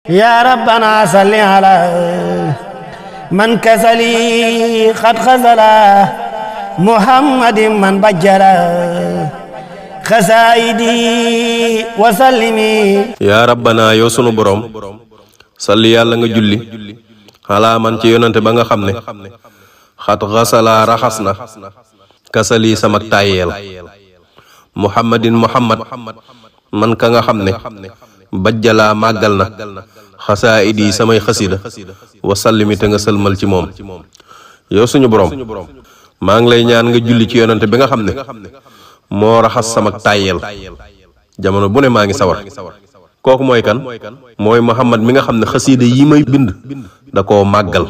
يا ربنا صل على من كسلي قد خزلا محمد من بجلا خسائدي وسلمي يا ربنا yow sunu borom salli yàlla nga julli xalaa man ci yonante ba nga xam ne xat xasala raxas na kasali sama tayeel muhammadin muhammad man ka nga xam ne bajjalaa màggal na xasaayidi samay xasida wasallimi te nga sëlmal ci moom yow suñu borom maa ngi lay ñaan nga julli ci yonante bi nga xam ne moo raxas sama tayeel jamono bu ne maa ngi sawar kooku mooy kan mooy muhammad mi nga xam ne xasida yi may bind da koo màggal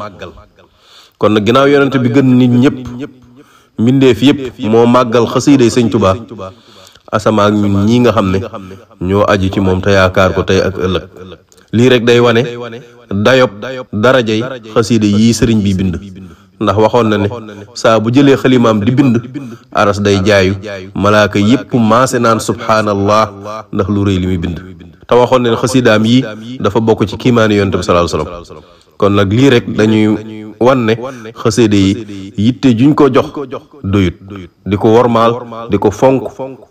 kon nag ginnaaw yonante bi gën nit ñëpp mbindeef yëpp moo màggal xasida yi sëñ Tuubaa asama ak ñun ñii nga xam ne ñoo aju ci moom te yaakaar ko tey ak ëllëg lii rek day wane dayob darajay xasida yii sëriñ bi bind ndax waxoon na ne saa bu jëlee xalimaam di bind aras day jaayu malaaka yëpp maase naan subhaanallah ndax lu rëy li muy bind te waxoon na ne xasidaam yi dafa bokk ci kiimaani yonent bi sallallahu alayhi wasallam kon nag lii rek dañuy wan ne xasida yi yitte juñ ko jox doyut di ko wormaal di ko fonk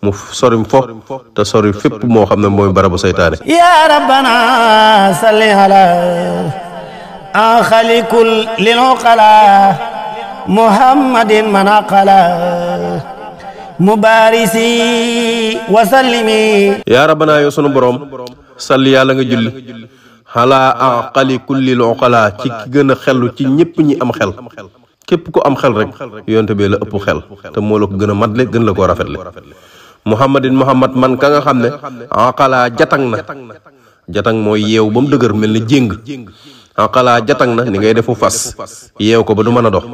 mu sori fo te sori fépp moo xam ne mooy barabu saytaane ya rabbana salli ala xalikul lil uqala muhammadin man aqala mubarisi wa sallimi ya rabbana yow sunu borom salli yàlla nga julli xalaa aqali kullil uqala ci ki gën a xellu ci ñëpp ñi am xel képp ku am xel rek yonte bee la ëpp xel te moo la ko gën a matle gën la koo rafetle muhammadin muhammad man ka nga xam ne aqala jatang na jatang mooy yeew ba mu dëgër mel ni jéng aqala jatang na ni ngay defu fas yeew ko ba du mën a dox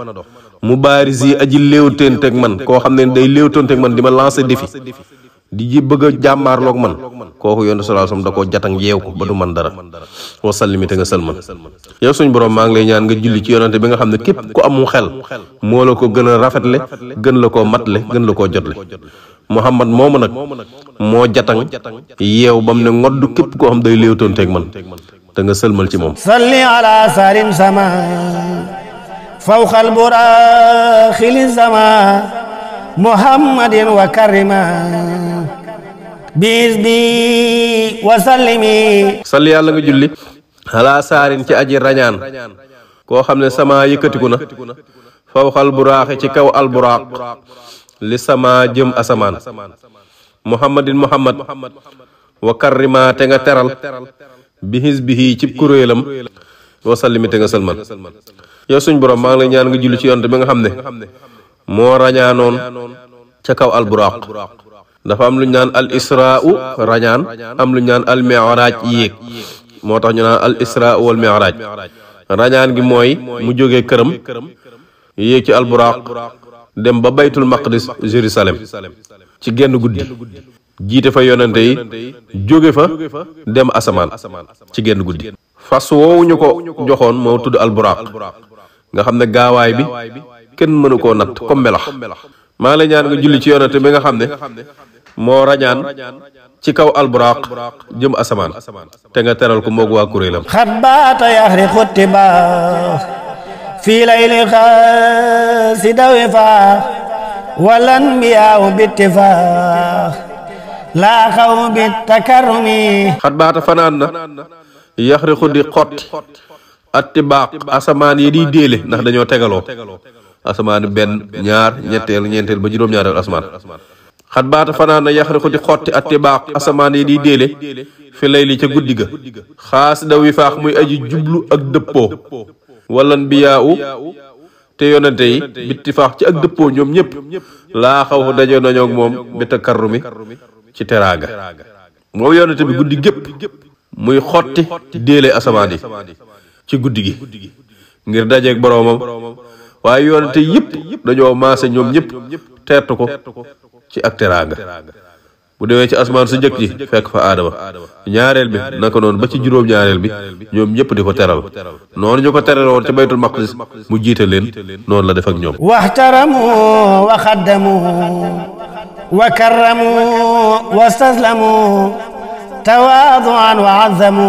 mu baarisi aji léewteenteeg man koo xam ne day léewteenteeg man di ma lancer défi di ji bëgg a jàmmaarloog man kooku yonent sallallahu alayhi wasallam da koo jatang yeew ko ba du man dara wasallimi te nga sëlman yow suñ borom maa ngi lay ñaan nga julli ci yonante bi nga xam ne képp ku amu xel moo la ko gën a rafetle gën la koo matle gën la koo jotle muhammad moomu nag moo jatang yeew bam ne ngoddu képp koo xam day léewtoonteeg man te nga sëlmal ci moom salli ala sarin sama fawqal buraxil sama muhammadin wa karima bis bi wa sallimi salli yàlla nga julli ala saarin ci aji rañaan koo xam ne sama yëkkatiku na fawqal buraaxi ci kaw alburaaq li sama jëm asamaan muhammadin muhammad wa karima te nga teral bihis bihi cib kuréelam wa sallimi te nga sëlman yow suñ borom maa ngi lay ñaan nga julli ci yonte bi nga xam ne moo rañaanoon ca kaw alburaaq dafa am lu ñu naan al israa'u rañaan am lu ñu naan al mi'raaj yéeg moo tax ñu naan al israa'u wal mi'raaj rañaan gi mooy mu jógee këram yéeg ci alburaaq dem ba baytul maqdis Jérusalem ci genn guddi jiite fa yonente yi jóge fa dem asamaan ci genn guddi fas woowu ñu ko joxoon moo tudd alburaaq nga xam ne gaawaay bi kenn mënu koo natt comme melax maa ngi lay ñaan nga julli ci yonente bi nga xam ne moo rañaan ci kaw alburaaq jëm asamaan te nga teral ko moog waa kuréelam xabaata yaxriqu tiba fi layli xaasidawi fa walan biyaaw bittifa laa xaw bi takarrumi xabaata fanaan na yaxriqu di xotti attibaaq asamaan yi di déele ndax dañoo tegaloo asamaan benn ñaar ñetteel ñeenteel ba juróom-ñaareel asamaan xat baata fanaan na yaxriqu di xotti attibaaq asamaan yi di déele fi layli ca guddi ga xaas da wi faax muy aji jublu ak dëppoo walan biyaawu te yonente yi bitti faax ci ak dëppoo ñoom ñëpp laa xaw daje nañoog moom bi takarrumi ci teraanga moom yonente bi guddi gépp muy xotti déele asamaan yi ci guddi gi ngir dajeeg boroomam waaye yonente yëpp dañoo maase ñoom ñëpp teertu ko ci ak teraanga bu demee ci asmaan su njëkk ji fekk fa aadama ñaareel bi naka noonu ba ci juróom-ñaareel bi ñoom ñëpp di ko teral noonu ñu ko teral woon ci baytul maqdis mu jiite leen noonu la def ak ñoom waxtaramu wa xaddamu wa karramu wa staslamu tawaaduan wa azzamu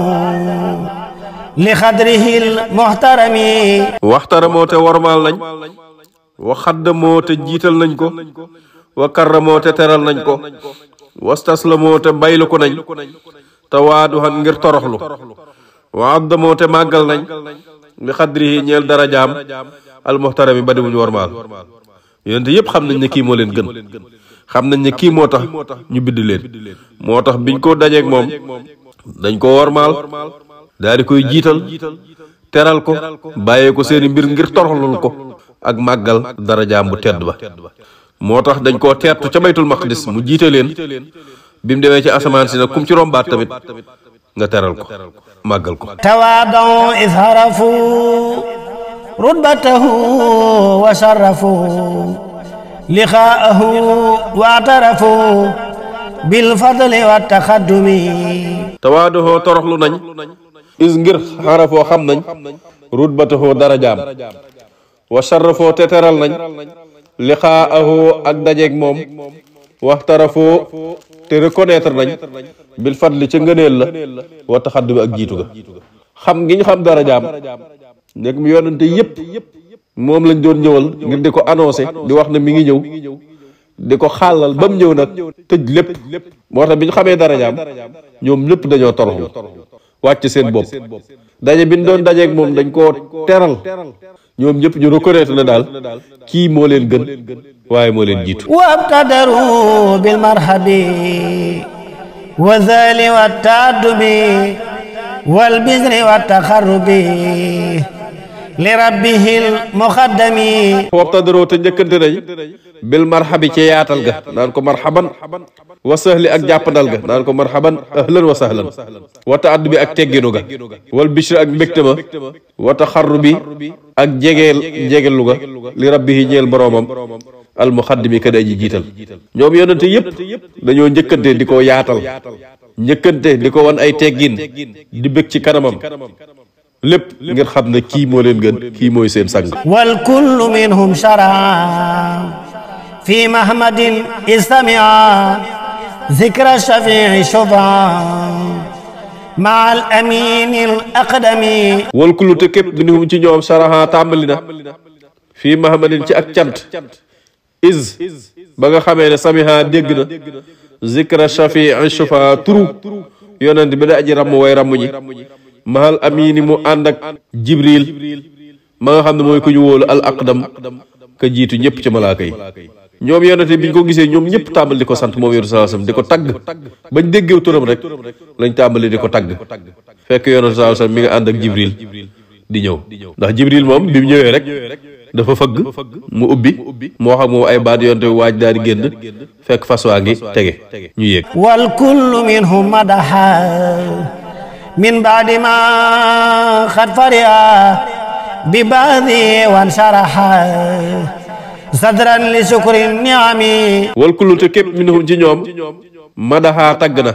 li xadrihil muxtarami waxtaramoo te wormaal nañ wa xaddamoo te jiital nañ ko wa karramoo te teral nañ ko wastaslamoo te baylu ko nañ tawaaduhan ngir toroxlu wa addamoo te màggal nañ li xadrihi ñeel darajaam al muxtarami ba di wuñu wormaal yonent yépp xam nañ ne kii moo leen gën xam nañ ne kii moo tax ñu bind leen moo tax biñ ko dajeeg moom dañ ko wormaal daal di koy jiital teral ko bàyyee ko seeni mbir ngir toroxlul ko ak màggal darajaam bu tedd ba moo tax dañ koo teertu ca baytul maqdis mu jiite leen bi mu demee ci asamaan si nag kum ci rombaat tamit nga teral ko màggal ko tawaadaw isharafu rutbatahu wa sharafu liqaahu waatarafu bil fadli wa taxaddumi tawaadohoo toroxlu nañ is ngir xarafoo xam nañ rutbatahoo darajaam wa sharrafoo te teral nañ liqaahoo ak dajeeg moom waxtarafoo te reconnaître nañ bil fadli ca ngëneel la wa taxaddumi ak jiitu ga xam ngi ñu xam darajaam nekk mu yonante yépp moom lañ doon ñëwal ngir di ko annoncé di wax ne mi ngi ñëw di ko xàllal ba mu ñëw nag tëj lépp moo tax bi ñu xamee darajaam ñoom ñëpp dañoo toroxlu wàcc seen bopp daje bi ñu doon dajeeg moom dañ koo teral ñoom ñëpp ñu reconnaître na daal kii moo leen gën waaye moo leen jiitu wabtadaru bil marhabi wa zali wa taadubi wal bisri wa taxarrubi li rabbihil muxaddami wabtadaroo te njëkkante nañ bil marhabi ci yaatal ga naan ko marhaban wa sahli ak jàppandal ga naan ko marhaban ahlan wa sahlan wa taaddu bi ak tegginu ga wal bishri ak mbégte ma wa taxarrubi ak jegelu ga li rabbihi ñeel boroomam al muxaddimi ka day ji jiital ñoom yonente yépp dañoo njëkkante di ko yaatal njëkkante di ko wan ay teggin di bég ci kanamam lépp ngir xam ne kii moo leen gën kii mooy seen sang wal kullu minhum shara fi mahmadin istamia zikra shafii shufa ma al amin al aqdami wal kullu te képp minhum ci ñoom sharaha tàmbali na fii mahmadin ci ak cant is ba nga xamee ne samiha dégg na zikra shafii shufa turu yonent bi da aji ramm way ramm ñi mahal amini mu ànd ak jibril ma nga xam ne mooy ku ñu wóolu al aqdam ka jiitu ñëpp ci malaaka yi ñoom yonente biñ ko gisee ñoom ñëpp tàmbali di ko sant moom yonente sallallahu alayhi wasallam di ko tagg bañ déggew turam rek lañ tàmbali di ko tagg fekk yonente sallallahu alayhi wasallam mi nga ànd ak jibril di ñëw ndax jibril moom bi mu ñëwee rek dafa fëgg mu ubbi moo xam moom ay baat yonente bi waaj daal di génn fekk fas waa ngi tege ñu yéeg wal kullu minhum madaha min baadi ma xat fariha bi baadi wan sharaha sadran li sukri niami wal kullu te képp minhum ci ñoom madaha tagg na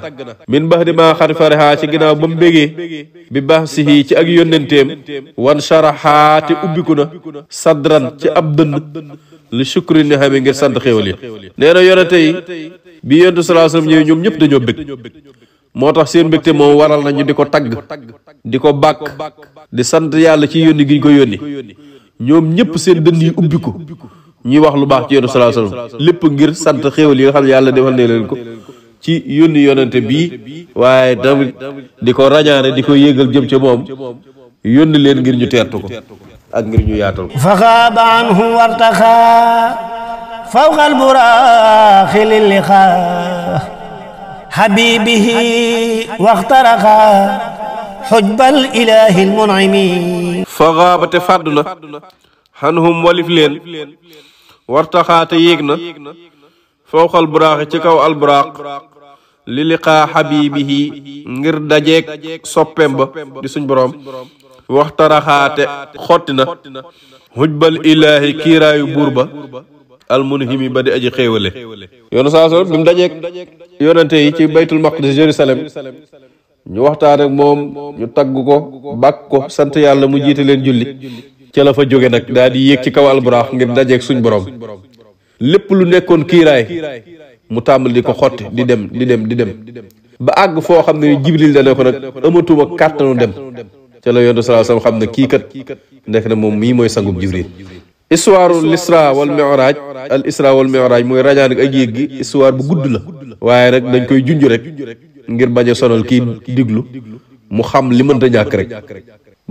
min baadi ma xat fariha ci ginnaaw ba mu bégee bi baax sihi ci ak yónnenteem wan sharaha te ubbiku na sadran ci ab dënn li sukri niami ngir sant xéwal yi nee na yonente yi bi yonente sallallahu alayhi wasallam ñëwee ñoom ñëpp dañoo bég moo tax seen mbégte moom waral nañu di ko tagg di ko bàkk di sant yàlla ci yónni gi ñu ko yónni ñoom ñëpp seen dënn yi ubbiku ñuy wax lu baax ci yonent sallallahu alayhi wasallam lépp ngir sant xéewal yi nga xam ne yàlla defal ne leen ko ci yónni yonente bii waaye tamit di ko rañaane di ko yéegal jëm ca moom yónni leen ngir ñu teertu ko ak ngir ñu yaatal ko fa xaaba anhu wartaxa fawqa alburaaxi lilliqa habibihi waxtaraxa xujbal ilaahi almun'imi fa xaabate fàddu na xanhum walif leen wartaxaate yéeg na fawqal buraaxi ci kaw alburaax li liqaa xabibihi ngir dajeeg soppeem ba di suñ boroom waxtaraxaate xotti na xujbal ilaahi kiiraayu buur ba almunhimi ba di aji xéewale yoonu saa bi mu dajeeg yonente yi ci baytul maqdis Jérusalem ñu waxtaan ak moom ñu tagg ko bàkk ko sant yàlla mu jiite leen julli ca la fa jóge nag daal di yéeg ci kaw alburaax ngir dajeeg suñ borom lépp lu nekkoon kiiraay mu tàmbali di ko xotti di dem ba àgg foo xam ne jibril dana ko nag amatuma kàttanu dem ca la yonent sallallahu alayhi wasallam xam ne kii kat nekk na moom mii mooy sangub Jibril. histoire l'isra wal mi'raj al isra wal mi'raj mooy rajaan ak yéeg gi histoire bu gudd la waaye rek dañ koy junj rek ngir bañ a sonal kii diglu mu xam li mënta ñàkk rek.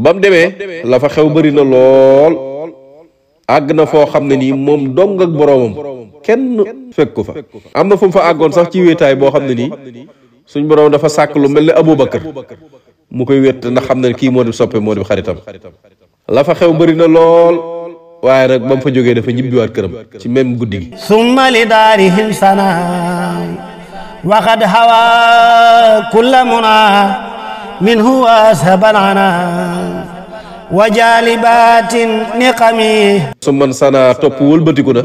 ba mu demee la fa xew bëri na lool àgg na foo xam ne nii moom dong ak boroomam kenn fekk ko fa. am na fu mu fa àggoon sax ci wéetaay boo xam ne nii suñ boroom dafa sàkk lu mel ne Abubakar mu koy wét ndax xam ne kii moo di soppe moo di xaritam. la fa xew bëri na lool waaye nag ba mu fa jógee dafa ñibbiwaat këram ci même guddi gi. summa li daarihim sana waqad hawa kulla muna minhu ashaban ana wa jalibatin niqami. su man sana topp wëlbatiku na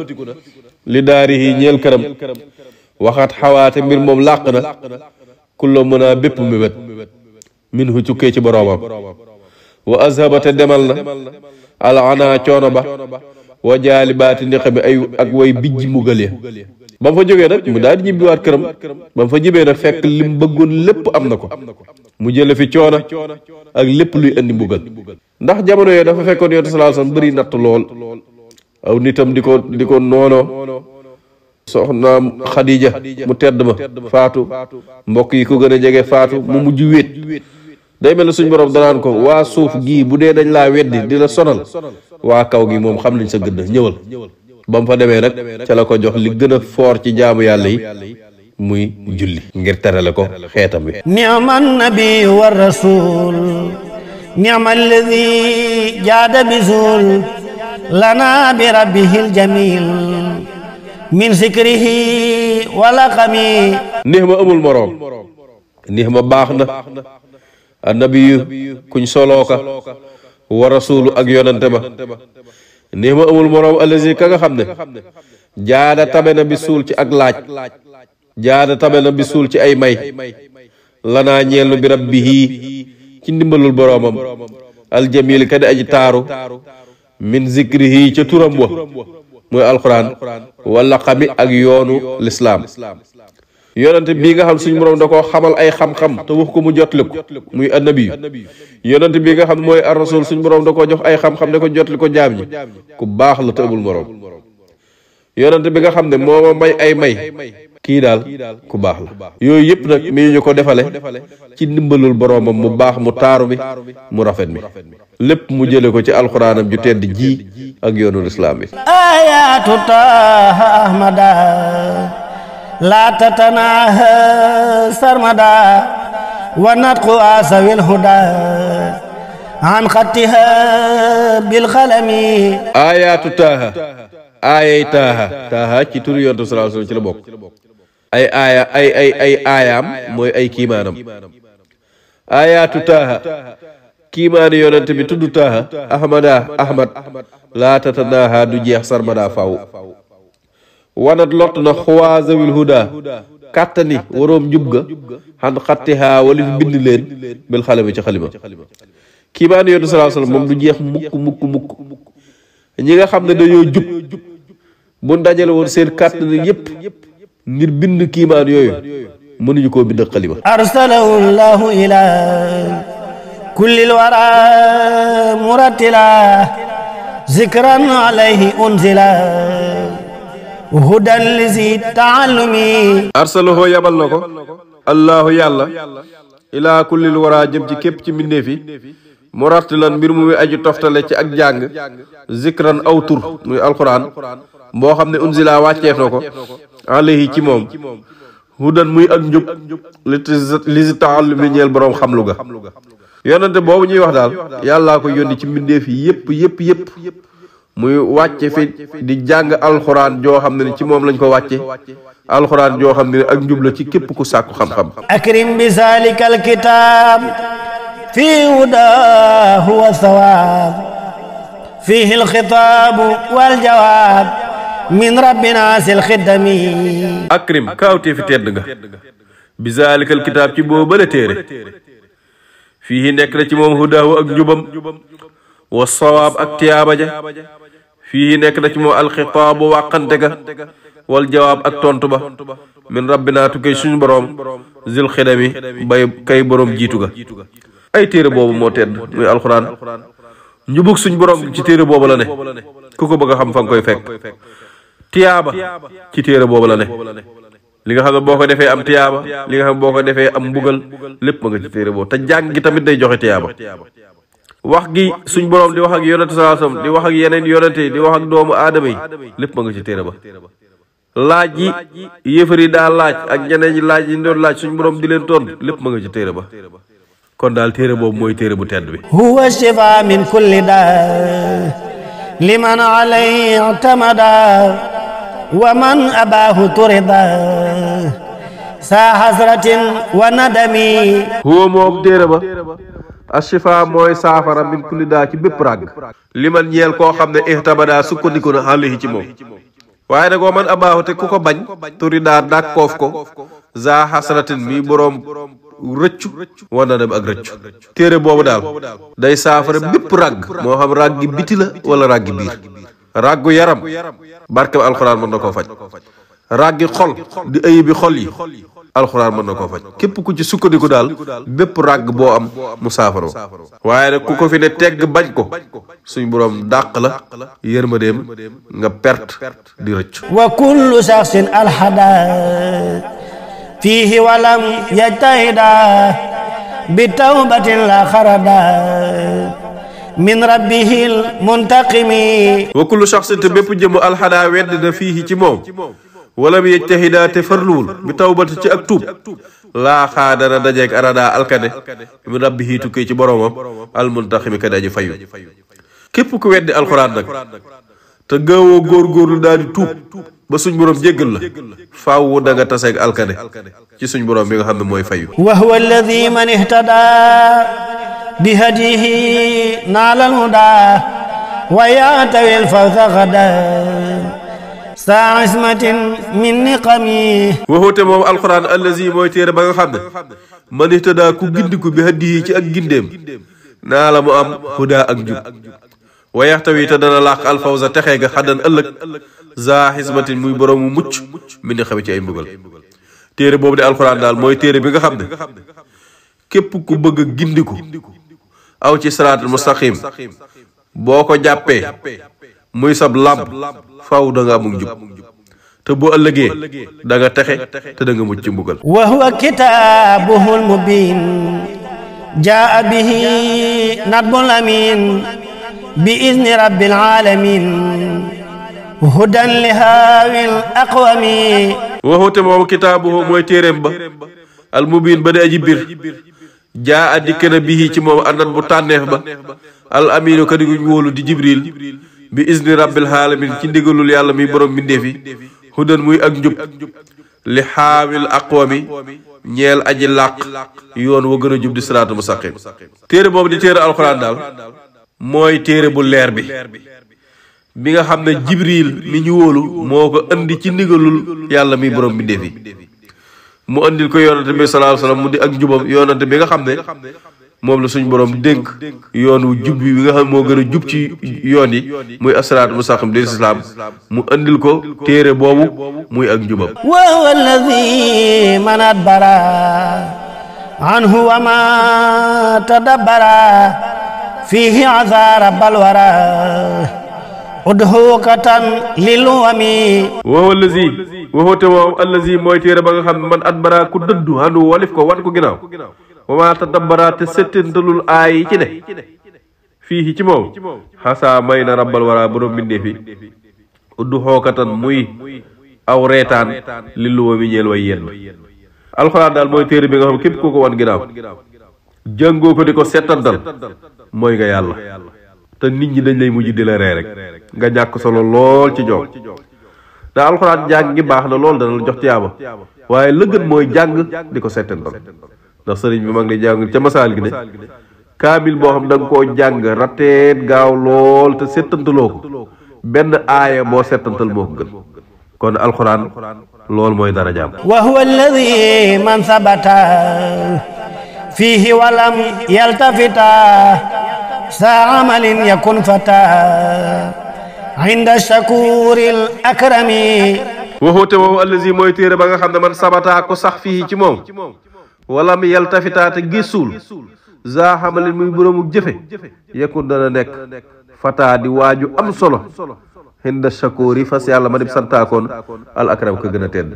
li daarihi ñeel këram waxaat xawaate mbir moom làq na kulla muna bépp mi wet minhu cukkee ci boroomam wa azhaba te demal na al ana coono ba wa jaalibaati niqami ay ak way bijj mbugal ya. ba mu fa jógee nag mu daal di ñibbiwaat këram ba mu fa jibee nag fekk lim bëggoon lépp am na ko mu jële fi coono ak lépp luy indi mbugal. ndax jamono yooyu dafa fekkoon yonent sallallahu alayhi wasallam bëri natt lool aw nitam di ko noonoo soxnaam Xadija mu tedd ma faatu mbokk yi ko gën a jege faatu mu mujj wéet. day mel ne suñ borom danaan ko waa suuf gii bu dee dañ laa weddi di la sonal waa kaw gi moom xam nañ sa gëdd ñëwal. ba mu fa demee nag ca la ko jox li gën a foor ci jaamu yàlla yi muy julli ngir terale ko xeetam wi. ni'ma nabi wa rasul ni'ma alladi jaada bisul lana bi rabbihil jamil min zikrihi wa laqami. ni'ma amul moroom ni'ma baax na annabiyu kuñ soloo ka wa rasulu ak yonante ba nii ma amul moroom allazi ka nga xam ne jaada tabe na bi suul ci ak laaj jaada tabe na bi suul ci ay may lanaa ñeelnu bi rabbihi ci ndimbalul boroomam aljamil ka di aji taaru min zikrihi ca turam wa mooy alquran wala xami ak yoonu lislaam. yonent bii nga xam suñu borom da koo xamal ay xam-xam te wax ko mu jotli ko muy annabi yonent bii nga xam mooy ar rasul suñu borom da koo jox ay xam-xam ne ko jotli ko jaam ñi ku baax la te amul morom. yonent bi nga xam ne moo ma may ay may kii daal ku baax la. yooyu yëpp nag mi ñu ko defale ci ndimbalul boromam mu baax mu taaru mi mu rafet mi lépp mu jële ko ci alxuraanam ju tedd ji ak yoonu lislaam bi. ayatu taha ahmada la tatanaha sarmada wa natqu asawil huda an xattiha bil xalami. ayatu taaha aayay taaha ci turu yonent sallallahu alayhi wasallam ci la bokk. ay aaya ay aayaam mooy ay kiimaanam. ayatu taaha kiimaani yonent bi tudd taaha ahmad laa tatanaha du jeex sarmada faw. wanat lott na xuwaazawil huda kàttani waroom njub ga xan xattiha wala fi bind leen bil xalami ci xalima. kiimaani yonent sallallahu alayhi wasallam moom du jeex mukk ñi nga xam ne dañoo jub bu dajale woon seen kàttan yépp ngir bind kiimaan yooyu mënuñu koo bind xalima. arsalahu llahu ila kullil wara muratila zikran alayhi unzila hudan lizi taallumi. arsalahu yabal na ko allahu yàlla ila kullil wara jëm ci képp ci mbindeef yi murattilan mbir mu muy aju toftale ci ak jàng zikran aw tur muy alquran boo xam ne unzila wàcceef na ko alayhi ci moom hudan muy ak njub li si taallumi ñeel boroom xam lu ga. yonente boobu ñuy wax daal yàllaa ko yónni ci mbindeef yi yépp muy wàcce fi di jàng alxuraan joo xam ne ci moom lañ ko wàcce alxuraan joo xam ne ak njub la ci képp ku sàkku xam-xam. akrim bi zalika alkitab fi hudahu wa thawab fihi alxitab wal jawab min rabbina sil xidami. akrim kaawtee fi tedd nga bi zalika alkitab ci boobu la téere fii nekk na ci moom hudahu ak njubam wa sawaab ak tiyaaba ja fii nekk na ci moom alxitaabu wàqante ga wal jawaab ak tontu ba min rabbina tukkee suñu boroom zil xidami bay kay boroom jiitu ga. ay téere boobu moo tedd muy alxuraan njubug suñ borom ci téere boobu la ne ku ko bëgg a xam fa nga koy fekk tiyaaba ci téere boobu la ne li nga xam ne boo ko defee am tiyaaba li nga xam ne boo ko defee am mbugal lépp ma nga ci téere boobu te jàng gi tamit day joxe tiyaaba wax gi suñ borom di wax ak yonente sallallahu alayhi wasallam di wax ak yeneen yonente di wax ak doomu aadama yi lépp ma nga ci téere ba laaj yi yéefar yi daa laaj ak ñeneen ñi laaj yi doon laaj suñ borom di leen tontu lépp ma nga ci téere ba kon daal téere boobu mooy téere bu tedd bi huwa shifa min kulli daa liman alayhi i'tamada wa man abaahu turida saa hasratin wa nadami huwa moom téere ba ashifa mooy saafara min kulli daa ci bépp ràgg liman ñeel koo xam ne ihtamada sukkandiku na alayhi ci moom waaye nag wa man abaahu te ku ko bañ turida dàkkoof ko za hasratin mi boroom rëccu war na dem ak rëccu téere boobu daal day saafara bépp ràgg moo xam ràggi biti la wala ràggi biir ràggu yaram barke ba alxuraan mën na koo faj ràggi xol di ayibi xol yi alxuraan mën na koo faj képp ku ci sukkandiku daal bépp ràgg boo am mu saafara waaye nag ku ko fi ne tegg bañ ko suñ boroom dàq la yërmandeem nga perte di rëccu wa kullu shakhsin alhada fiihi walam yajtahida bi tawbatin la xarada min rabbihil muntaqimi wa kullu shakhsin te bépp jëmm alxada wedd na fiihi ci moom walam yajtahida te farluwul bi tawbati ci ak tuub laa xaadana dajeeg arada alkade min rabbihi tukkee ci boroomam al muntaqimi ka daji fayu képp ku weddi alxuraan nag te gaawoo góorgóorlu daal di tuub ba suñ borom jéggal la faaw da nga taseeg alkade ci suñ borom bi nga xam ne mooy fayu wa huwa alladi man ihtada bi hadihi naala alhuda wa yaatawi alfawza gada saa ismatin min niqami waxoote moom alquran allazi mooy téere ba nga xam ne man ihtada ku gindiku bi hadihi ci ak gindeem naa la mu am huda ak njub wa yaxtawi te dana làq alfawza texee ga xaddan ëllëg za xismatin muy boroomu mucc mi ni xame ci ay mbugal téere boobu de alxuraan daal mooy téere bi nga xam ne képp ku bëgg a gindiku aw ci siraatul mustaqim boo ko jàppee muy sab làmp faw da nga amul njub te boo ëllëgee da nga texe te da nga mucc ci mbugal wa huwa kitaabuhul mubiin jaa bihi nadbul amin bi izni rabbil alamin hudan li haawil aqwami waxute moom kitaabuhu mooy téeréem ba al mubiin ba di aji bir jaa a dikk na bihi ci moom andan bu tànneef ba al aminu ka diguñ wóolu di jibril bi izni rabbil alamin ci ndigalul yàlla mi borom mbindeef yi hudan muy ak njub li haawil aqwami ñeel aji làq yoon wa gën a jub di siraatul mustaqim téere boobu di téere alxuraan daal mooy téere bu leer bi nga xam ne jibril mi ñu wóolu moo ko andi ci ndigalul yàlla mi borom bi ndefi mu andil ko yonante bi sallallahu alayhi wasallam mu di ak njubam yonante bi nga xam ne moom la suñ borom dénk yoon wu jub bi nga xam ne moo gën a jub ci yoon yi muy asiraatul mustaqim di islam mu andil ko téere boobu muy ak njubam wa huwa alladi man adbara anhu wa ma tadabbara fihi azara balwara udhukatan lil wami waxoo lazi waxoote moom allazi mooy téere ba nga xam ne man adbara ku dëddu handu walif ko wan ko ginnaaw wa ma tadabbara te settantalul aay yi ci ne fii ci moom xasaa may na rabbal wara borom bindee fi udhukatan muy aw reetaan lil wami ñeel way yenn alxuraan daal mooy téere bi nga xam képp koo ko wan ginnaaw jàngoo ko di ko settantal mooy nga yàlla te nit ñi dañ lay mujj di la ree rek nga ñàkk solo lool ci ñoom ndax alxuraan jàng ngi baax na lool dana la jox tiyaaba waaye la gën mooy jàng di ko settantal ndax sëriñ bi mag di jàng ca masaal gi ne kaamil boo xam da nga koo jàng rateet gaaw lool te settantaloo ko benn aaya boo settantal moo ko gën kon alxuraan loolu mooy dara jaam wa huwa alladi man sabata fihi walam yaltafita saa amalin yakun fata inda shakuril akrami waxoote woowu allazi mooy téere ba nga xam ne man sabata ko sax fii ci moom walam yaltafita te gisul za xamalin muy boroomu jëfe yakun dana nekk fata di waaju am solo hinda shakuri fas yàlla ma dib santaakoon al akram ko gën a tedd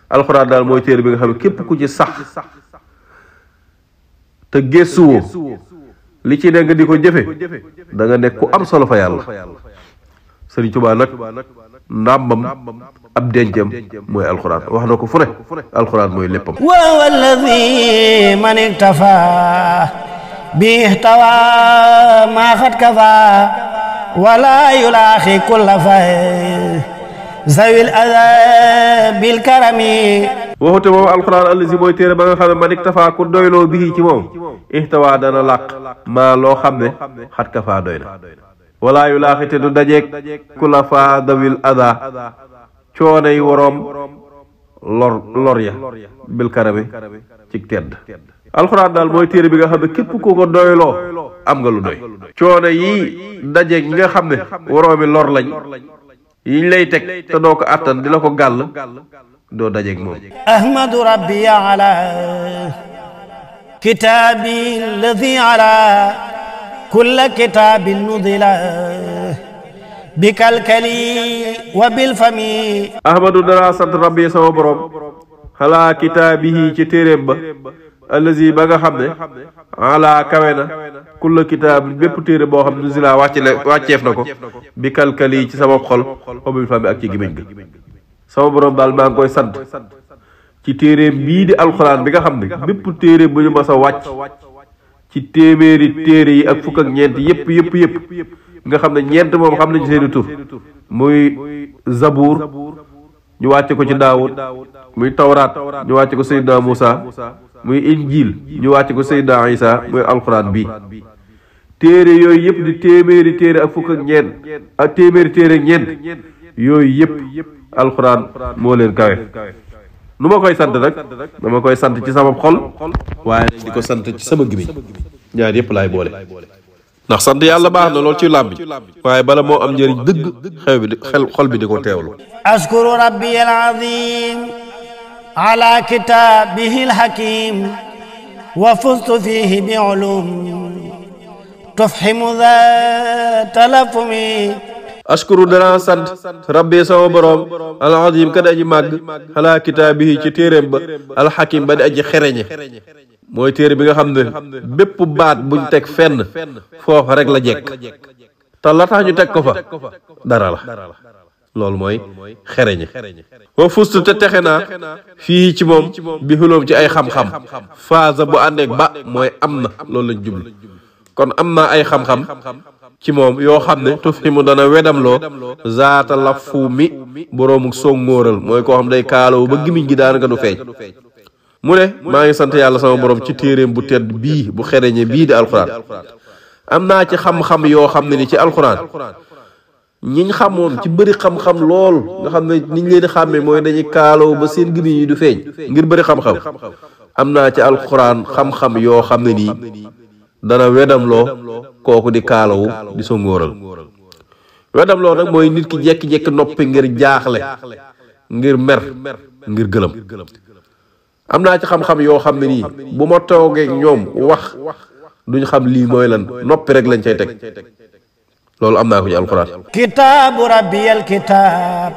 alxuraan daal mooy téere bi nga xam ne képp ku ci sax te gëstuwoo li ci ne nga di ko jëfe da nga nekk ku am solo fa yàlla Sëriñ Tuubaa nag ndàmbam ab dencam mooy alxuraan wax na ko fu ne alxuraan mooy léppam wa alladi man iktafa bi ihtawa ma xat kafa wala yulaaxi kulla fa zawil ada bil karami waxute moom alxuraan allazi mooy téere ba nga xam ne man iktafa ku doyloo bii ci moom ihtawa dana làq maa loo xam ne xat kafa doy na wala yu laaxite du dajeeg ku la faa dawil ada coonay woroom lor ya bil karami ci tedd alxuraan daal mooy téere bi nga xam ne képp ku ko doyloo am nga lu doy coono yi dajeeg ñi nga xam ne woroomi lor lañ yiñ lay teg te doo ko attan di la ko gàll doo dajeeg moom ahmadu rabbi ala kitaabi alladi ala kulla kitaabin nudila bikalkali wa bilfami ahmadu dara sant rabbi sama borom xalaa kitaabihi ci téeréem ba allazi ba nga xam ne ala kawe na kulla kitaab bépp téere boo xam ne nuzila wàcceef na ko bikalkali ci sama xol wa bilfami ak ci gémmiñ ga sama borom daal maa ngi koy sant ci téeréem bii di alxuraan bi nga xam ne bépp téere bu ñu mas a wàcc ci téeméeri téere yi ak fukk ak ñeent yëpp nga xam ne ñeent moom xam nañu seeni tur muy zabuur ñu wàcce ko ci daawud muy tawraat ñu wàcce ko seydina Muusa muy injil ñu wàcce ko seydina Isa muy alxuraan bi téere yooyu yëpp di téeméeri téere ak fukk ak ñeent ak téeméeri téere ak ñeent yooyu yëpp alxuraan moo leen kawe nu ma koy sant nag dama koy sant ci sama xol waaye nag di ko sant ci sama gémmiñ ñaar yëpp laay boole ndax sant yàlla baax na lool ci làmbi waaye bala moo am njëriñ dëgg xol bi di ko teewlu ashkuru rabbi al-azim ala kitabihi al-hakim wa fustu fihi bi ulum tufhimu dha talafumi ashkuru dana sant rabbi sama borom al-azim ka di aji màgg ala kitaabihi ci téeréem ba al-hakim ba di aji xereñe mooy téere bi nga xam ne bépp baat buñ teg fenn foofa rek la jekk te la tax ñu teg ko fa dara la loolu mooy xereñe wa fustu te texe naa fii ci moom bi xuloom ci ay xam-xam phase bu àndeek ba mooy am na loolu lañ jublu kon am naa ay xam-xam ci moom yoo xam ne tuf ximu dana wedamloo zaata la fu mi boroomu songóoral mooy koo xam day kaalawu ba gimiñ gi daanaka du feeñ mu ne maa ngi sant yàlla sama borom ci téeréem bu tedd bii bu xereñe bii di alxuraan am naa ci xam-xam yoo xam ne ni ci alxuraan ñiñ xamoon ci bëri xam-xam lool nga xam ne niñ leen di xàmmee mooy dañuy kaalawu ba seen gimiñ yi du feeñ ngir bëri xam-xam am naa ci alxuraan xam-xam yoo xam ne nii dana wedamloo kooku di kaalawu di songóoral wedamloo nag mooy nit ki jekki-jekki noppi ngir jaaxle ngir mer ngir gëlëm am naa ci xam-xam yoo xam ne nii bu ma toogee ñoom wax duñ xam lii mooy lan noppi rek lañ cay teg loolu am naa ko ci alxuraan kitaabu rabbi alkitab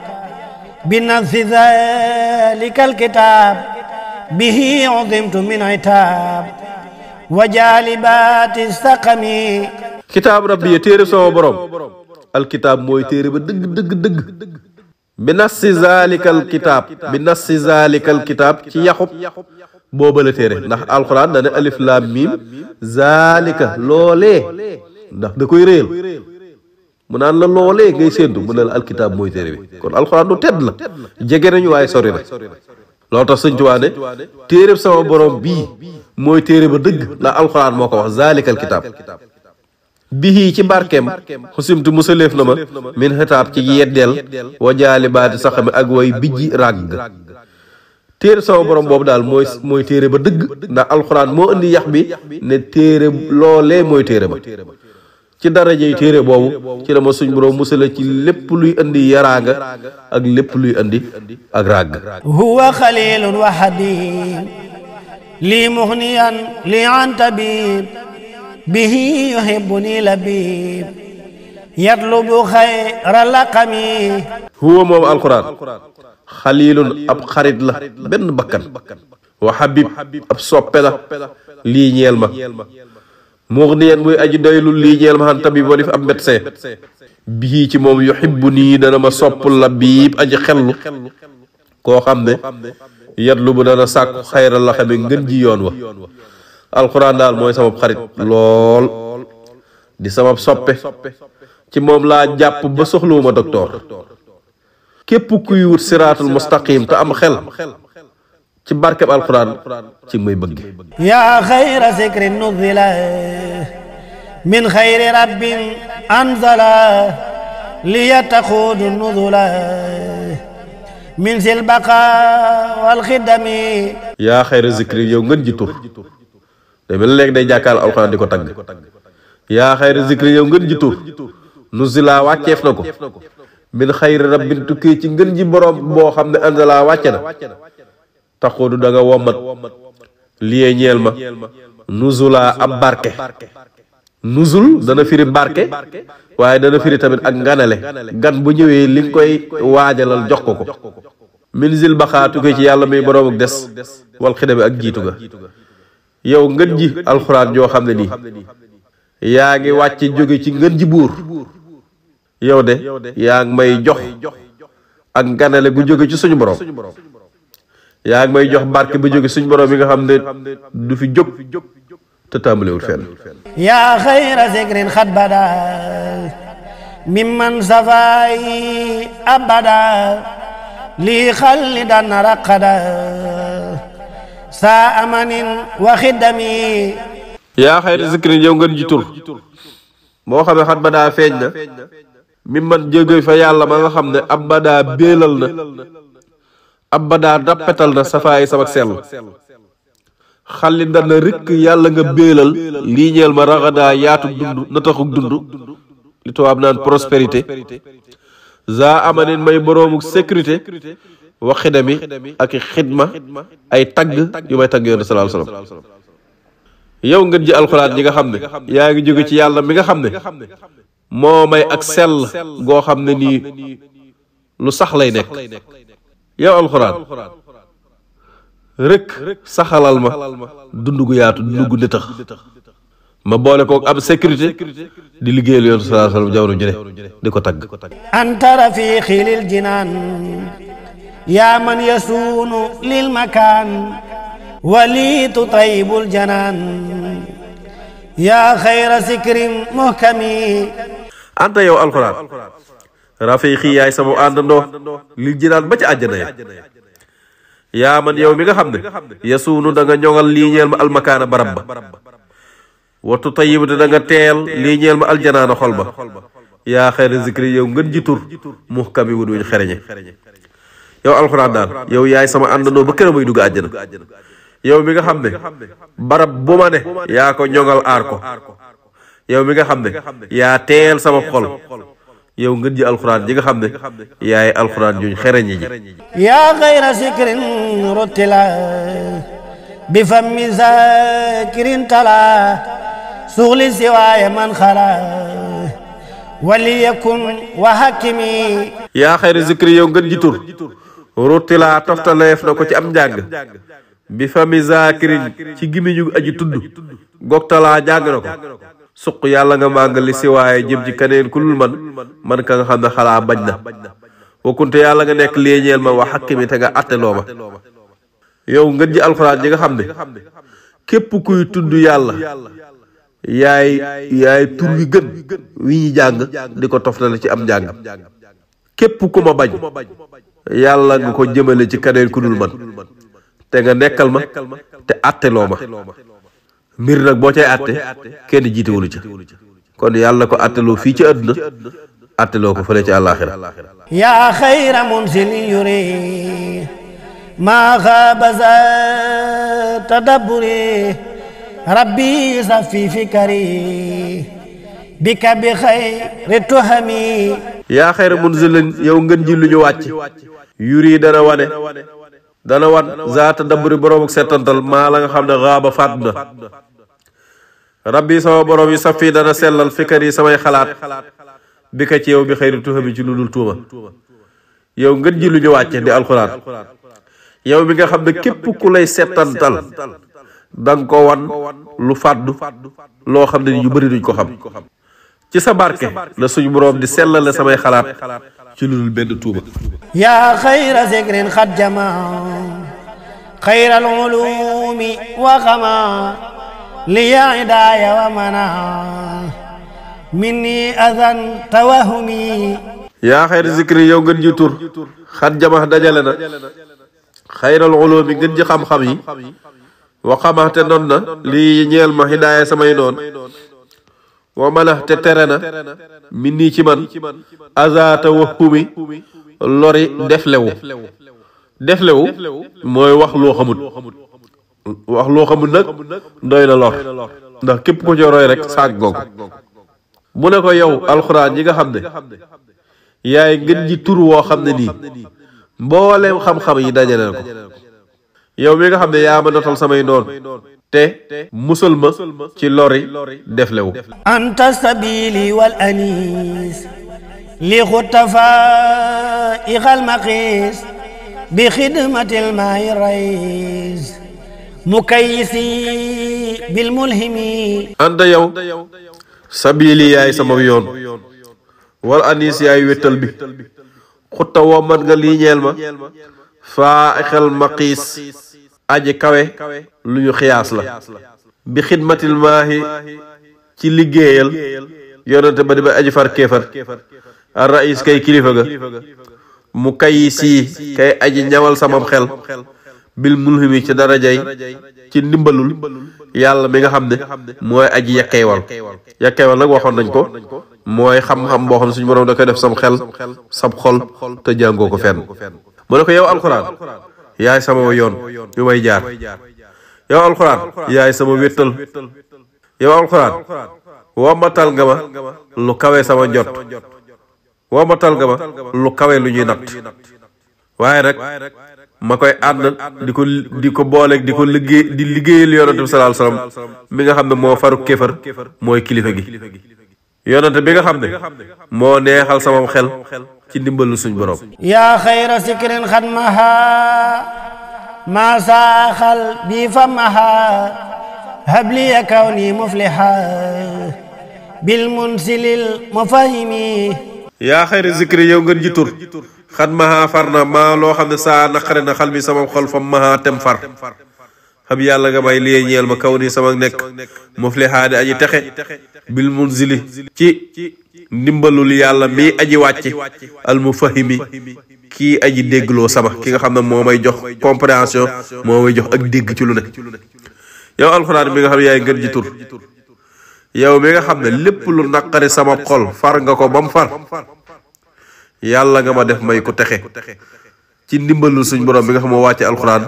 bi nafsi zalika alkitab bihi udimtu min itab wa jalibati saqami kitaabu rabbi téere sama borom alkitab mooy téere ba dëgg bi nassi zalikal kitaab ci yaxub booba la téere ndax alxuraan dana alif laam miim zalika loolee ndax da koy réel mu naan la loolee ngay séentu mu ne la alkitaab mooy téere bi kon alxuraan du tedd la jege nañu waaye sori na loolu tax sëñ Tuubaa ne téere sama borom bii mooy téere ba dëgg ndax alxuraan moo ko wax zalikal kitaab bihi ci barkeem xusimtu musaleef na ma min xitaab ci yeddeel wa jaali baati saxami ak way bijji ràgg téere sama borom boobu daal mooy téere ba dëgg ndax alxuraan moo indi yax bi ne téere loolee mooy téere ba ci darajey téere boobu ci la ma suñ borom musale ci lépp luy indi yaraanga ak lépp luy indi ak ràgg huwa xalilun wa habib لي مغنيا لي عن طبيب به يحبني لبيب يطلب خير لقمي huwa moom alquran xalilun ab xarit la benn bakkan wa habib ab soppe la lii ñeel ma mughniyan muy aji doylul lii ñeel ma xan tabib walif ab médecin bii ci moom yuhibbu nii dana ma sopp la biib aji xellu koo xam ne yatlu bu dana sàkku xayral la xame ngën ji yoon wa alquran daal mooy sama xarit lool di sama soppe ci moom laa jàpp ba soxlawuma docteur képp kuy wut siraatul mustaqim te am xel ci barkeb alquran ci muy bëgg yaa xayra zikri nuzila min xayri rabbin anzala liya taxuudu nuzula min sil baqa wal xidami yaa xayra zikri yow ngeen ji tur day mel léegi day jàkkaal alquran di ko tagg yaa xayra zikri yow ngeen ji tur nuzila wàcceef na ko min xayri rabbin tukkee ci ngën ji borom boo xam ne anzala wàcce na taxuudu da nga wommat liyee ñeel ma nuzula ab barke nuzul dana firi barke waaye dana firi tamit ak nganale gan bu ñëwee li nga koy waajalal jox ko ko min zil baxaa tukkee ci yàlla muy borom ak des wal xidami ak jiitu ga yow ngën ji alxuraan joo xam ne nii yaa ngi wàcc jóge ci ngën ji buur yow de yaa ngi may jox ak nganale gu jóge ci suñu borom yaa ngi may jox barke bu jóge suñu borom yi nga xam ne du fi jóg te tàmbalewul fenn yaa xayra zikrin xat bada mimman safaayi abada lii xalli dana raqada saa amanin wa xidami yaa xayra zikrin yow ngeen ji tur moo xam ne xat bada feeñ na mi man jóge fa yàlla ma nga xam ne abada béelal na abada dappetal na safaay sama sell xalli dana rëkk yàlla nga béelal lii ñeel ma raxadaa yaatu dund na taxuk dund li tubaab naan prospérité za amanin may boroomu sécurité wa xidami ak xidma ay tagg yu may tagg yoon sallallahu alayhi wasallam yow ngeen ji alxuraan ñi nga xam ne yaa ngi jóge ci yàlla mi nga xam ne moo may ak sell goo xam ne nii lu sax lay nekk yow alxuraan rek saxalal ma dund gu yaatu dund gu nitax ma boole kook am sécurité di liggéeyal yoon sallallahu alayhi wasallam jamono ju ne di ko tagg anta rafiqi lil jinaan yaa man yasuunu lil makaan wali tutayibul janaan yaa xayra zikrin muhkami anta yow alxuraan rafiqi yaay sama àndandoo lil jinaan ba ci àjjana ya yaa man yow mi nga xam ne yasuunu da nga ñoŋal lii ñeel ma almakaana barab ba wattu tayibu te da nga teel lii ñeel ma aljanaana xol ba yaa xayra zikri yow ngën ji tur muhkami wu duñ xereñe yow alxuraan daal yow yaay sama àndandoo ba kër muy dugg àjjana yow mi nga xam ne barab bu ma ne yaa ko ñoŋal aar ko yow mi nga xam ne yaa teel sama xol yow ngeen ji alxuraan ji nga xam ne yaay alxuraan juñ xereñi ji yaa xayra zikrin ruttila bi fammi zakirin tala suxli siwaaya man xala wali yakun wa hakimi yaa xayra zikri yow ngeen ji tur ruttila toftaleef na ko ci am njàng bi fammi zakirin ci gimiñu aji tudd gogtalaa jàng na ko suq yàlla nga màgg li si waaye jëm ci keneen ku dul man ka nga xam ne xalaa bañ na wakkunte yàlla nga nekk léeñeel ma wax xakkimi te nga atteloo ma yow ngeen ji alxuraan ji nga xam ne képp kuy tudd yàlla yaay tur wi gën wi ñu jàng di ko toftale ci am njàng képp ku ma bañ yàlla nga ko jëmale ci keneen ku dul man te nga nekkal ma te atteloo ma mbir nag boo cay atte kenn jiitewulu ca kon yàlla ko atteloo fii ci àdduna atteloo ko fële ci àllaaxira yaa xayra munzili yuri maa xaaba za tadabburi rabbi safi fikari bika bi xayri tuhami yaa xayra munzilin yow ngeen ji lu ñu wàcc yuri dana wane dana wan zaata dabburi borom ak settantal maa la nga xam ne xaaba faat na rabbi sama borom yi safi dana sellal fikar yi samay xalaat bi ka ci yow bi xëyri tuxami ci lu dul tuuma yow ngën ji lu ñu wàcce di alxuraan yow mi nga xam ne képp ku lay settantal danga ko wan lu fàddu loo xam ne ni ñu bëri duñ ko xam ci sa barke la suñu borom di sellale samay xalaat ci lu dul benn tuuma yaa xayra zikrin xat jamaa xayral ulumi wa xama li yaa idaaya wa mana minni azan tawahumi yaa xayra zikri yow ngeen ji tur xat jama dajale na xayral ulumi ngeen ji xam-xam yi wa xama te noon na lii ñeel ma hidaaya samay noon wa mana te tere na min nii ci man azata wahumi lori deflewu mooy wax loo xamut nag doy na lor ndax képp ko ci roy rek saag googu mu ne ko yow alxuraan yi nga xam ne yaay ngeen ji tur woo xam ne nii mbooleem xam-xam yi dajale ko yow mi nga xam ne yaa ma notal samay noon te musal ma ci lori deflewu anta sabili wal anis li xutafa ixal maqis bi xidmatil maay rais mukayisi bil mulhimi anta yow sabili yaay sama yoon wal anis yaay wéttal bi xutta woo man nga lii ñeel ma faa ixal maqis aji kawe lu ñu xiyaas la bi xidmatil maahi ci liggéeyal yonente ba di ba aji far kéefar ar rais kay kilifa ga mu kay sii kay aji ñawal samam xel bil mulhimi ci darajay ci ndimbalul yàlla mi nga xam ne mooy aji yakkeewal nag waxoon nañ ko mooy xam-xam boo xam ne suñu borom da koy def sam xel sab xol te jàngoo ko fenn mu ne ko yow alxuraan yaay sama yoon yu may jaar yow alxuraan yaay sama wéttal yow alxuraan wommatal nga ma lu kawe sama njot wommatal nga ma lu kawe lu ñuy natt waaye nag ma koy ànd di ko booleeg di ko liggéeyal yonante bi sallallahu alayhi wasallam mi nga xam ne moo faru kéefar mooy kilifa gi yonante bi nga xam ne moo neexal sama xel ci ndimbalu suñ borom yaa xayra sikrin xatmaha maa saaxal bi famaha habliya kawni mufliha bil munsilil mufahimi yaa xayra zikri yow ngeen ji tur xat maha far na maa loo xam ne saa naqare na xal mi sama xol fa maha tem far xam yàlla nga may liy ñeel ma kaw ni sama nekk mufliha di aji texe bil munzili ci ndimbalul yàlla mi aji wàcce al mufahimi kii aji déggloo sama ki nga xam ne moo may jox compréhension moo may jox ak dégg ci lu ne yow alxuraan mi nga xam ne yaay ngeen ji tur yow mi nga xam ne lépp lu naqari sama xol far nga ko ba mu far yàlla nga ma def may ko texe ci ndimbalul suñ borom bi nga xam moo wàcce alxuraan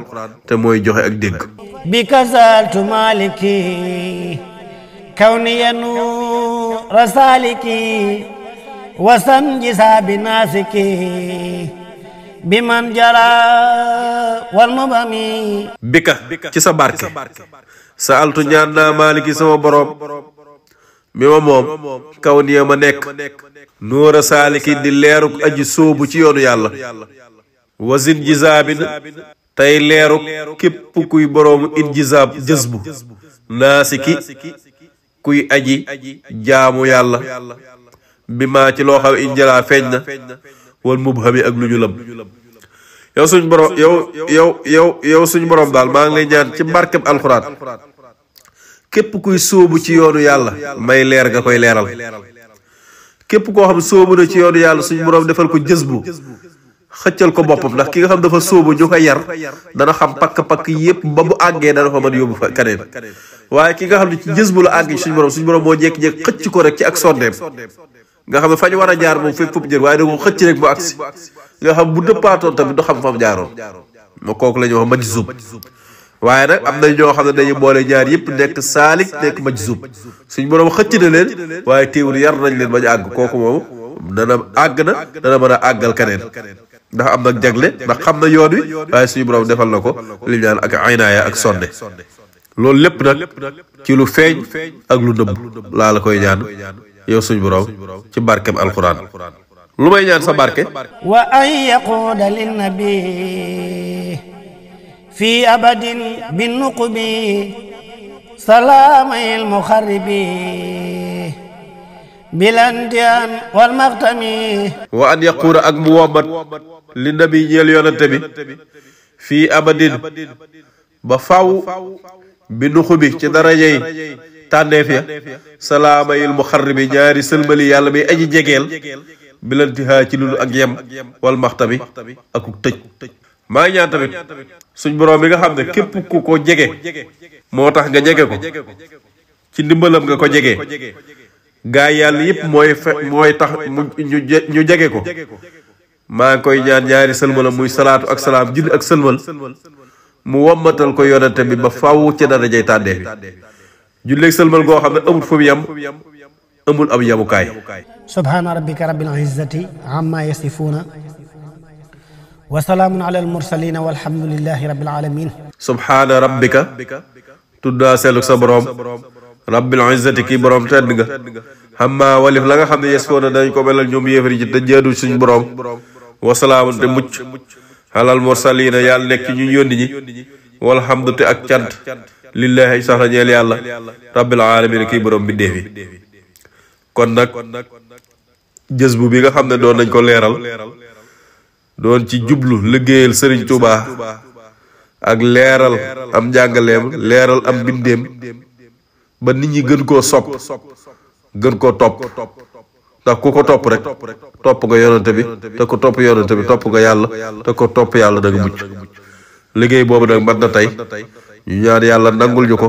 te mooy joxe ak dégg bi kasaltu maliki kawniyanu rasaliki wasan jisa bi nasiki bi man jara wal mubami bika ci sa barke sa altu ñaan naa maliki sama borom mi ma moom kawniya ma nekk nuura saaliki di leeruk aji sóobu ci yoonu yàlla wasin jisaabin tey leeruk képp kuy boroomu injisaab jësbu naasiki kuy aji jaamu yàlla bi maa ci loo xam injalaa feeñ na wal mubhami ak lu ñu lëm yow suñ borom yow suñ borom daal maa ngi lay ñaan ci barkeb alxuraan képp kuy sóobu ci yoonu yàlla may leer nga koy leeral képp koo xam sóobu na ci yoonu yàlla suñ borom defal ko jësbu xëccal ko boppam ndax ki nga xam dafa sóobu ñu ko yar dana xam pakk-pakk yépp ba bu àggee dana fa mën yóbbu fa kaneen waaye ki nga xam ne ci jësbu la àgg suñ borom moo jékki-jékki xëcc ko rek ci ak sondeem nga xam ne fañ war a jaar moom fépp jër waaye da ko xëcc rek mu agsi nga xam bu dëppaatoon tamit du xam fam jaaroon ma kooku la ñuy wax majzub waaye nag am na ñoo xam ne dañu boole ñaar yëpp nekk saalik nekk majzub suñ borom xëcc na leen waaye teewul yar nañ leen bañ àgg kooku moom dana àgg na dana mën a àggal keneen ndax am nag jagle ndax xam na yoon wi waaye suñu borom defal na ko li ñaan ak aynaaya ak sonde loolu lépp nag ci lu feeñ ak lu nëbb laa la koy ñaan yow suñu borom ci barkem alquran lu may ñaan sa barke wa an yaquuda linnabi fi abadin bin nuqubi salaamay almuxarribi bilantian wal maxtami wa an yaquuda ak mu wommat li nabi ñeel yonante bi fii abadin ba faw bi nuqubi ci darajey tànneef ya salaamayil muxarribi ñaari sëlmali yàlla mi aji jegeel bilantihaa ci lulu ak yem wal maxtami akuk tëj maa ngi ñaan tamit suñ borom mi nga xam ne képp ku ko jege moo tax nga jege ko ci ndimbalam nga ko jege gaa yàlla yëpp mooy tax ñu jege ko maa ngi koy ñaan ñaari sëlmalam muy salaatu ak salaam julli ak sëlmal mu wommatal ko yonante bi ba faw ci darajay tànneef bi julleeg sëlmal goo xam ne amul fu mu yem amul ab yamukaay subhaana rabbika rabbil izzati amma yasifuuna wa salaamun ala al mursalina walhamdulillahi rabbil alamin subhaana rabbika tuddaa selluk sa borom rabbil izzati kii borom tedd nga amma walif la nga xam ne yasifuuna dañ ko melal ñoom yéefari ci te jaadu suñu borom wa salaamun te mucc alal mursalina yàlla nekk ci ñu yónni ñi walhamdu te ak cant lillahi sax la ñeel yàlla rabbil alamin kii borom bindéef yi kon nag jës bu bi nga xam ne doon nañ ko leeral doon ci jublu liggéeyal Sëriñ Tuubaa ak leeral am njàngaleem leeral am bindeem ba nit ñi gën koo sopp gën koo topp ndax ku ko topp rek topp nga yonante bi te ko topp yonante bi topp nga yàlla te ko topp yàlla da nga mucc liggéey boobu nag mat na tey ñu ñaan yàlla nangul ñu ko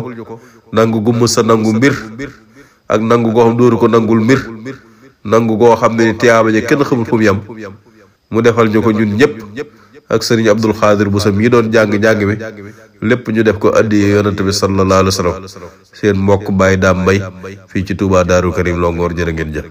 nangu gumm sa nangu mbir ak nangu goo xam dóoru ko nangul mbir nangu goo xam ne tiyaaba ja kenn xamul fu mu yem mu defal ñu ko ñun ñëpp ak sëriñ Abdul Xaadir Buso mii doon jàng mi lépp ñu def ko addi yonante bi sallallahu alayhi wa sallam seen mbokk Baye Dame Mbaye fii ci Touba Daaru Karim Longoor jërë ngeen jëf